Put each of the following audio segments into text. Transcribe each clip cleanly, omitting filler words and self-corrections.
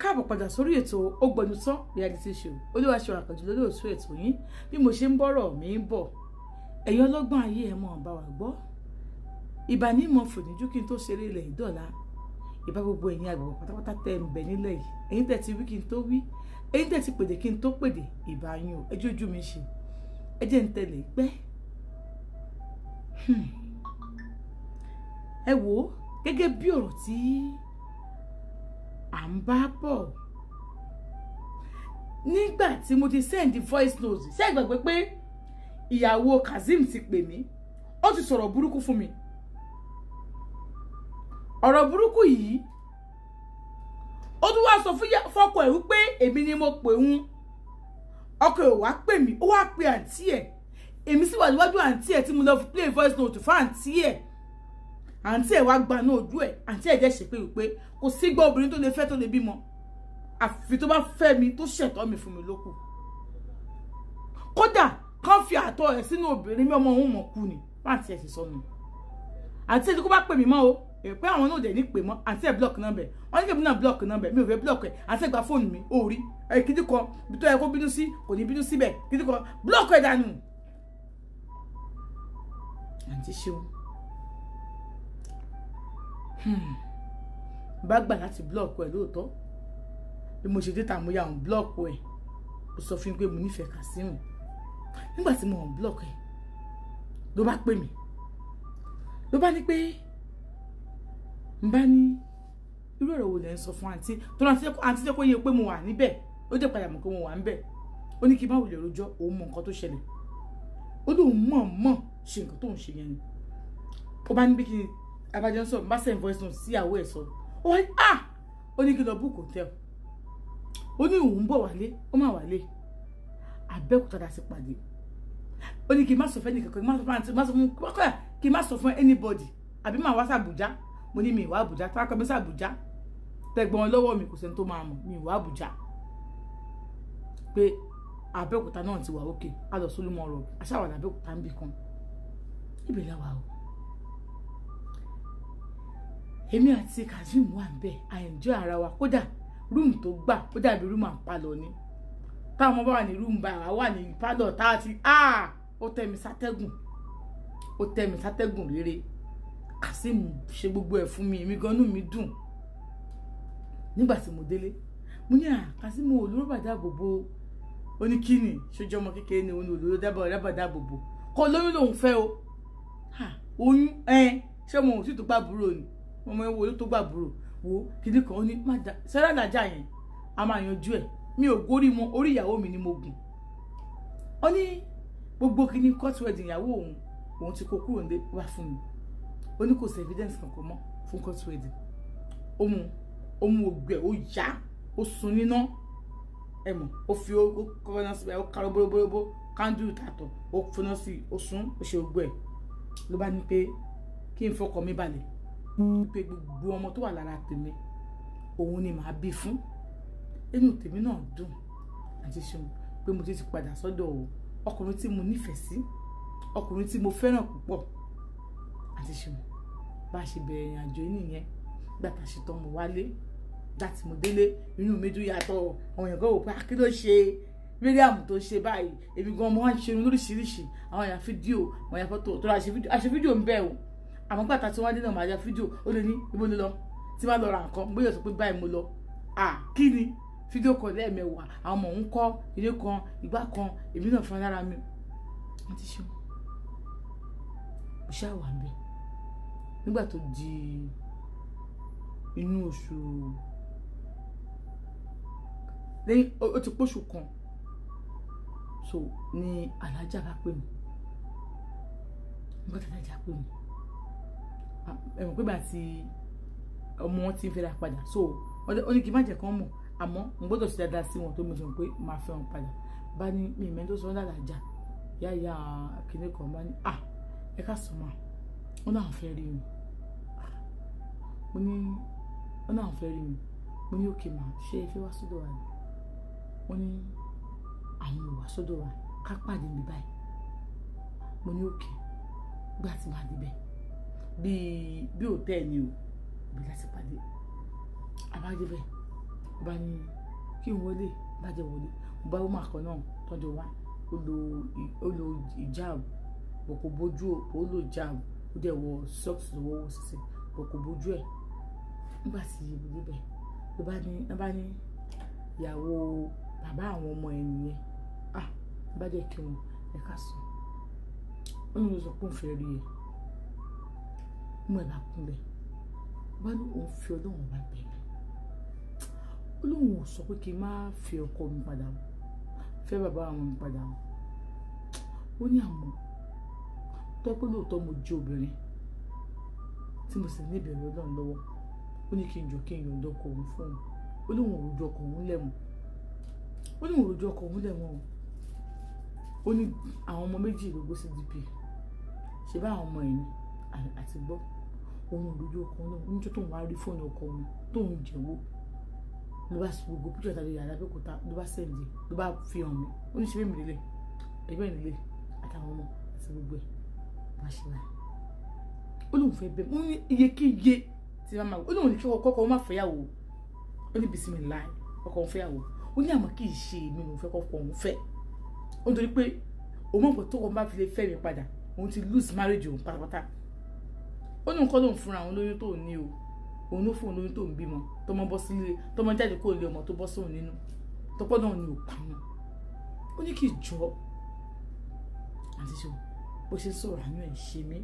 Káàbọ̀ padà sórí ètò Ògbónútán reality show. Olúwaṣọ Àkànjì lórí òtún ètò yín. Bí mo ṣe ń bọ̀rọ̀ mi ń bọ̀, ẹ̀yin ọlọ́gbọ́n ayé ẹ̀ mọ̀ bá wa gbọ́. Ìbà ní mọ̀ fòníjú kí n tó ṣeré ilẹ̀ ìdọ̀la. Ìbá gbogbo ẹ̀yin àgbàgbọ́ pátápátá tẹ́ ń bẹ nílẹ̀ yìí. Ẹ̀yin tẹ́ ti wí kí n tó wí, ẹ̀yin tẹ́ ti pèdè kí n tó pèdè, ìbá yín o. Ẹjọ́ ojú mi ṣe, ẹ jẹ́ ń tẹ̀lé pẹ́. Ẹ wò ó, gẹ́gẹ́ bí ọ̀rọ̀ tí à ń bá bọ̀ nígbà tí mo ti send voice note, ṣé ẹ gbàgbé pé ìyàwó Kazeem ti pè mí, ó ti sọ̀rọ̀ burúkú fún mi. Ọ̀rọ̀ burúkú yìí ó tún wá sọ fọ́kọ ẹ̀ wípé èmi ni mo pè ń. Ọkọ ẹ̀ wá pè mí, ó wá pe àǹtí ẹ̀. Èmi sì wà níwájú àǹtí ẹ̀ tí mo lọ play voice note fún àǹtí ẹ̀. Àǹtí ẹ̀ wá gba náà ojú ẹ̀. Àǹtí ẹ̀ jẹ́ ṣèpè wípé kò sígbà obìnrin tó lè fẹ́ tó lè bímọ, àfi tó bá fẹ́ mi tó ṣẹ̀tọ́ mi fún mi lókù. Kódà kán fi àtọ̀ ẹ̀ sínú obìnrin mi, ọmọ òun mọ̀ kú ni. Àǹtí ẹ̀ sì sọnù. Àǹtí ẹ̀ tí kò bá pè mí mọ́ o, pé àwọn náà dẹ̀ ní pè mọ́. Àǹtí ẹ̀ block number, wọ́n ní kí èmi náà block number, mi ò fẹ́ block ẹ̀. Àǹtí ẹ̀ gba fóònù mi, ó rí ẹ̀ kíndí kan bí tó yẹ kó bínú sí kò ní bínú síbẹ̀, kíndí kan block ẹ̀ dànù. Àǹtí ṣeun, bá gbà láti block ẹ̀ lóòótọ́. Bí mo ṣe dé ta mo ya òun block ẹ̀. Ó sọ fún mi pé mo nífẹ̀ẹ́ Kazeem. Nígbà tí mo òun block ẹ̀ ló bá pè mí, ló bá ní pé n bá ní irú ọ̀rọ̀ wo lẹ́ ń sọ fún àǹtí tó náà. Àǹtí jẹ́ kó yé pé mo wà níbẹ̀, ó jẹ́ padà mọ̀ pé mo wà níbẹ̀. Ó ní kí n má wulẹ̀ rojọ́, òun mọ nǹkan tó ṣẹlẹ̀. Ó lóun mọ̀ mọ̀ ṣe nǹkan tó ń ṣe yẹn ni. Ó bá ní bí kí ni abájọ ń sọ, bá send voice note sí ìyàwó ẹ̀ sọ. Ó wá ní ah, ó ní kí n lọ book hotel. Ó ní òun bọ̀ wálé, ó má wálé. Abẹ́òkúta dá sí pàdé. Ó ní kí n má sọ fún ẹnì kankan, kí n má sọ fún anybody, àbí má wá sí Àbújá. Mo ní mi ìwà Àbújá, tá a kọ́ mi sí Àbújá tẹ̀gbọ́n lọ́wọ́ mi, kò sẹ́ni tó máa mọ̀ mi ìwà Àbújá. Pé Abẹ́òkúta náà ti wà òkè, á lọ Solomon Rock, aṣáwàdà Abẹ́òkúta ń bì kan, ibẹ̀ làwà o. Èmi àti Kazeem wà ń bẹ̀, à enjoy ara wa. Kódà room tó gbà ó dàbí room àpalọ̀ ni. Táwọn ọmọ bá wà ní room bá wà ní pálọ̀ tá a ti ó tẹ́ mi sátẹ́gùn, ó tẹ́ mi sátẹ́gùn rere. Kazeem ṣe gbogbo ẹ̀ fún mi, èmi gan inú mi dùn. Nígbà tí mo délé, mo ní à Kazeem olóró bàdá bòbò. Ó ní kíni ṣojú ọmọ kékeré ni òun olóró dábàá bòbò, kọ lóyún lòun fẹ́ o. Oyún ẹ ṣé mo ò sì tó gbàbúrò ni, ọmọ ẹ wo ló tó gbàbúrò wo kìdí kan. Ó ní má da sẹ́rà làjà yẹn, a máa yanjú ẹ̀. Mi ò gorí wọn, orí ìyàwó mi ni mo gùn. Ó ní gbogbo kìíní court wedding ìyàwó òun, òun ti kó kúrò nílé wá fún mi. Ó ní kò sí evidence kankan mọ́ fún court wedding. Ó mú ògbẹ, ó yá, ó sun níná ẹ mọ̀, ó fi ó kọ́kọ́ náà síbẹ̀, ó kárọ́ bóróbóróbó kándù tààtọ̀, ó fúnná sí i, ó sun, ó ṣe ògbẹ. Ló bá ní pé kí n fọkàn mi balẹ̀, pé gbogbo ọmọ tó wà lára tèmi òun ni màá bí fún. Inú tèmi náà dùn àti ṣeun pé mo ti padà sọ́dọ̀ ọkùnrin tí mo nífẹ̀ẹ́ sí, ọkùnrin tí mo fẹ́ràn púpọ̀. Àti ṣeun bá a ṣe bẹ̀rẹ̀ ìrìn àjò yìí nìyẹn. Gbà tá a ṣe tán mo wálé, gbà tí mo délé inú mi dùn yàtọ̀. Àwọn èèyàn gan wò pé kí ló ṣe Mariam tó ṣe báyìí. Èmi gan mo wá ń ṣe irun lóríṣiríṣi, àwọn èèyàn fídíò, àwọn èèyàn fọ́tò tó ra ṣe fídíò ń bẹ̀ o. Àmọ́ gbàtà tí wọ́n dé náà máa ya fídíò, ó lè ní ibo ló lọ, tí wọ́n lọ ra nǹkan bóyá sọ pé báyìí mo lọ. Kí ni fídíò kan lẹ́ẹ̀mẹwàá, àwọn ọmọ òun kọ́ ilé kan ìgbà kan, èmi náà fún lára mi. Wọ́n ti ṣe mo ṣáà wà ń bẹ̀. Nígbà tó di inú oṣù lẹ́yìn, ó ti póṣù kan so ni alájà bá pè mí. Nígbà tí alájà pè mí, ẹ mọ̀ pé bá ti ọmọ wọn ti ń fẹ́ra padà, so ó ní kí n má jẹ́ kán mọ̀, àmọ́ n gbọ́dọ̀ ṣe dáadáa sí wọn tó mo sọ pé máa fẹ́ wọn padà. Bá ní mi ìmẹ́ tó sọ lálàjà yáyà kìnní kan, bá ní à ẹ ká sọ ma, wọn náà fẹ́ rí mi. Mo ní wọn náà fẹ́ rí mi. Mo ní òkè mà, ṣé ẹ fẹ́ wá sọ́dọ̀ wa ni? Wọ́n ní àwọn ò wá sọ́dọ̀ wa, ká pàdé mi báyìí. Mo ní òkè. Gbà tí màá débẹ̀ bíi bí òtẹ́ẹ̀ ni o, bí láti pàdé abájẹ́bẹ̀. Ó bá ní kí n wọlé, bá jẹ́ wọlé. Mo bá wọ́n àkọ́ náà tọ́jú wá, ó lo ìjáàbù, bò kò bójú, ó lo ìjáàbù, ó dẹ̀ wọ socks lọ́wọ́ wọ sísè, bò kò bójú ẹ̀. Nígbà tí mo débẹ̀, ló bá ní ìyàwó bàbá àwọn ọmọ ẹ̀ nìyẹn. Ah, bá jẹ́ kí wọn ẹ ká sùn. Ó ní mo sọ pé òun fẹ́ rí ẹ. Mo ẹ̀ bá kúnlẹ̀. Ó bá ní òun fi Ọlọ́run bá bẹ̀ mí. Ó lóun ò sọ pé kí n má fi ọkọ mi padà o, fẹ́ bàbá àwọn mi padà o. Ó ní àmọ́ tó pé lóòótọ́ mo jẹ́ obìnrin tí mo sì ní ìbẹ̀rù Ọlọ́run lọ́wọ́. Ó ní kí n jọ kí n yọ̀ǹda ọkọ òun fún òun. Ó lóun ò rojú ọkọ òun lẹ́wọ̀n. Ó ní òun ò rojú ọkọ òun lẹ́wọ̀n o. Ó ní àwọn ọmọ méjì ló gbé sí DP. Ṣé bá àwọn ọmọ ẹ̀ ni àti gbọ́. Òun ò rojú ọkọ òun lẹ́wọ̀n. Ó ní tó tóun wá rí fóònù ọkọ òun tóun jẹ̀wọ́. Ló bá gbogbo píṣọ̀ tàbí yàrá Abẹ́òkúta ló bá sẹ́ǹdì ló bá fi hàn mí. Ó ní ṣe bẹ́ẹ̀ mi lélẹ̀, ẹgbẹ́ mi lélẹ̀ àtàwọn ọmọ àti gbogbo ẹ̀ bá ṣe báyìí. Ó lóun fẹ́ bẹ́ẹ̀, ó ní iye kí iye tí wọ́n máa, ó lóun ní kí ọkọ òun má fẹ́yàwó. Ó ní bisimilahi ọkọ òun fẹ́yàwó. Ó ní àmọ́ kì í ṣe èmi lòun fẹ́ kọ́kọ́ òun fẹ́. Ó nítorí pé òun mọ̀ pé tó kọ́ bá fi lè fẹ́ mi padà, òun ti lose marriage òun pátápátá. Ó ní nǹkan lòun fúnra òun lóyún tó ní o. Òun ló fún òun lóyún tó ń bímọ, tọmọ bọ́ sílé, tọmọ jáde kó lé ọmọ tó bọ́ sóun nínú. Tọpọ́ náà ni ò pa wọn. Ó ní kì í jọ. Àti ṣe bó ṣe sọ̀rọ̀ àánú ẹ̀ ṣe mí.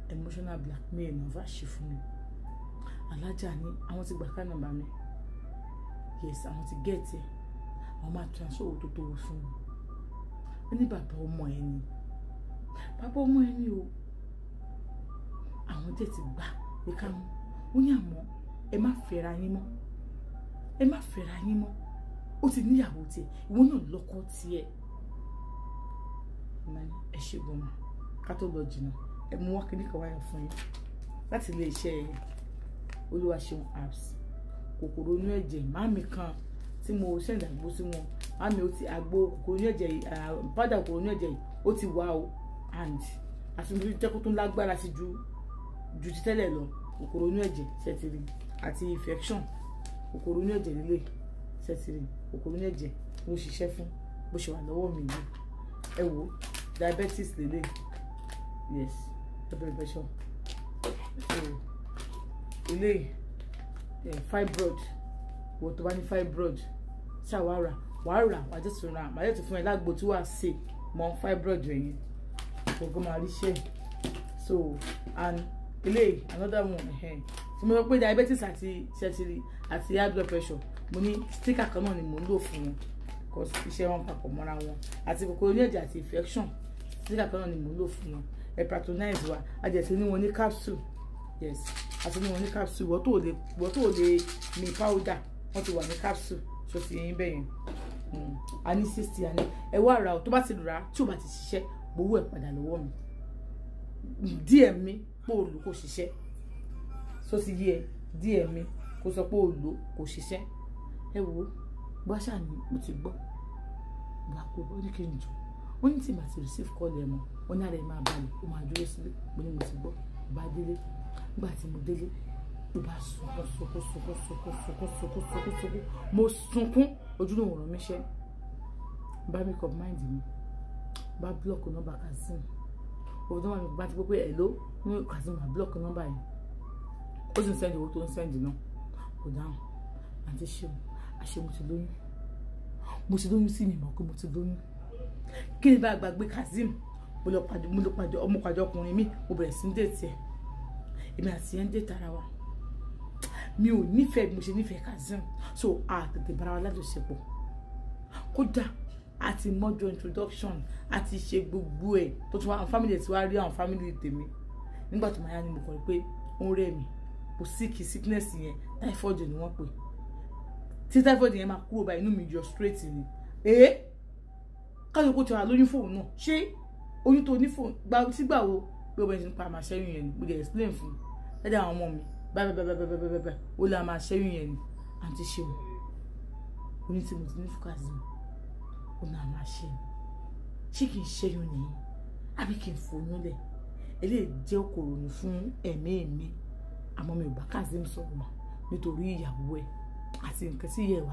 Emotional blackmail náà bá ṣe fún mi. Alájà ní àwọn ti gbà ká nọ́mbà mi. Yes, àwọn ti get ẹ̀. Àwọn máa transfer owó tó tó fún mi. Ó ní bàbá ọmọ ẹ ni. Bàbá ọmọ ẹ ni o. Àwọn dẹ̀ ti gbà pé ká mú. Ó ní àmọ́ ẹ má fẹ́ra yín mọ́. Ẹ má fẹ́ra yín mọ́. Ó ti níyàwó tiẹ̀, ìwọ náà lọ́kọ tiẹ̀. Ẹ ṣe gbọ́n ká tó lọ jìnnà. Ẹ mú wá kíní kan wáyà fún yín láti ilé iṣẹ́ Olúwaṣeun apps. Kòkòrò inú ẹ̀jẹ̀ màmí kan tí mo send àgbo sí wọn. Màmí ó ti àgbo kòkòrò inú ẹ̀jẹ̀, powder kòkòrò inú ẹ̀jẹ̀ ó ti wà o, and àti mo jẹ́ kó tún lágbára sí ju ti tẹ́lẹ̀ lọ. Kòkòrò inú ẹ̀jẹ̀ ṣẹ́tìrì àti infection. Kòkòrò inú ẹ̀jẹ̀ líle ṣẹ́tìrì. Kòkòrò inú ẹ̀jẹ̀ ló ṣiṣẹ́ fún bó ṣe wà lọ́wọ́ mi yìí. Ẹ wo diabetes líle, yes, blood pressure. So ilé fibroid, wo tó bá ní fibroid ṣá wàá rà, wàá jẹ́ tún ra, màá jẹ́ tún fún ẹ lágbo tí wàá sè mọ́ fibroid rẹ̀ yẹn, gbogbo máa rí ṣe. So and ilé another one tí mo sọ pé diabetes àti ṣẹtiri àti high blood pressure, mo ní sticker kan náà ni mo ń lò fún wọn because iṣẹ́ wọn papọ̀ mọ́ra wọn. Àti kòkòrò ní ẹ̀jẹ̀ àti infection, sticker kan náà ni mo ń lò fún wọn. Ẹ patronize wa, a jẹ̀ ti ní wọn ní capsule. Yes, àti ní wọn ní capsule. Wọ́n tó lè mi powder, wọ́n ti wà ní capsule. So ti yín bẹ́yẹn. A ní 60, a ní ẹ wá ra o, tó bá ti rà tí ò bá ti ṣiṣẹ́, gbowó ẹ̀ padà lọ́wọ́ mi. Díẹ̀ mi pé o lò kò ṣiṣẹ́. So ti yé ẹ, díẹ̀ mi kò sọ pé o lò kò ṣiṣẹ́. Ẹ wo, bó ṣáà ni mo ti gbọ́. Bá kú, ó ní kí n jọ. Ó ní tí màá ti receive call ẹ mọ́, ó ní ara ẹ máa balẹ̀, ó máa dúró sílé. Mo ní mo ti gbọ́. Bá délé. Nígbà tí mo délé, ló bá sunkún sunkún sunkún sunkún sunkún sunkún sunkún sunkún. Mo sunkún, ojú ló ń ràn mí ṣẹ́. Bá make up mind mi. Bá block nọ́mbà Kazeem. Òun tó máa bá ti pé pé hello, ní Kazeem máa block nọ́mbà yẹn. Ó sì ń send owó tó ń send náà. Kò dáhùn. Àǹtí ṣeun, àṣé mo ti lóyún. Mo ti lóyún sí mi mọ̀ pé mo ti lóyún. Kí ni bá gbàgbé Kazeem? Mo lọ pàdé ọmọ pàdé ọkùnrin mi, mo bẹ̀rẹ̀ sí ní date ẹ̀. Èmi àti ẹ̀ ń date ara wa. Mi ò nífẹ̀ẹ́ bí mo ṣe nífẹ̀ẹ́ Kazeem. So a tètè bára wa lájọṣepọ̀. Kódà a ti mọ́jọ introduction, a ti ṣe gbogbo ẹ̀ tó tún wá àwọn family tí wá rí àwọn family tèmi. Nígbà tó máa yá ni mo kàn rí pé ó ń rẹ̀ mí. Kò sick sickness yẹn, typhoid ni wọ́n pè. Tí typhoid yẹn máa kúrò báyìí, inú mi yọ straight ni. Káyọ̀ kó ti wà lóyún fóònù náà. Ṣé oyún tó ní fóònù gba sígbà wo pé obìnrin ti ń pa àmà ṣẹ́yún yẹn ni? Mo lè explain fún un. Lẹ́dẹ̀ àwọn ọmọ mi báyìí báyìí báyìí báyìí báyìí ó lè máa ṣẹ́yún yẹn ni. Àǹtí ṣeun, oyún tí mo ti ní fún Kazeem, ó náà máa ṣe ni. Ṣé kì í ṣẹ́yún nìyí? Àbí kì í fòyún lẹ̀? Eléyìí jẹ́ òkòrònú fún ẹ̀mí mi. Àmọ́ mi ò bá Kazeem sọ̀rọ̀ mọ́ nítorí ìyàwó ẹ̀. Àti nǹkan tí ìyá ẹ̀ wá.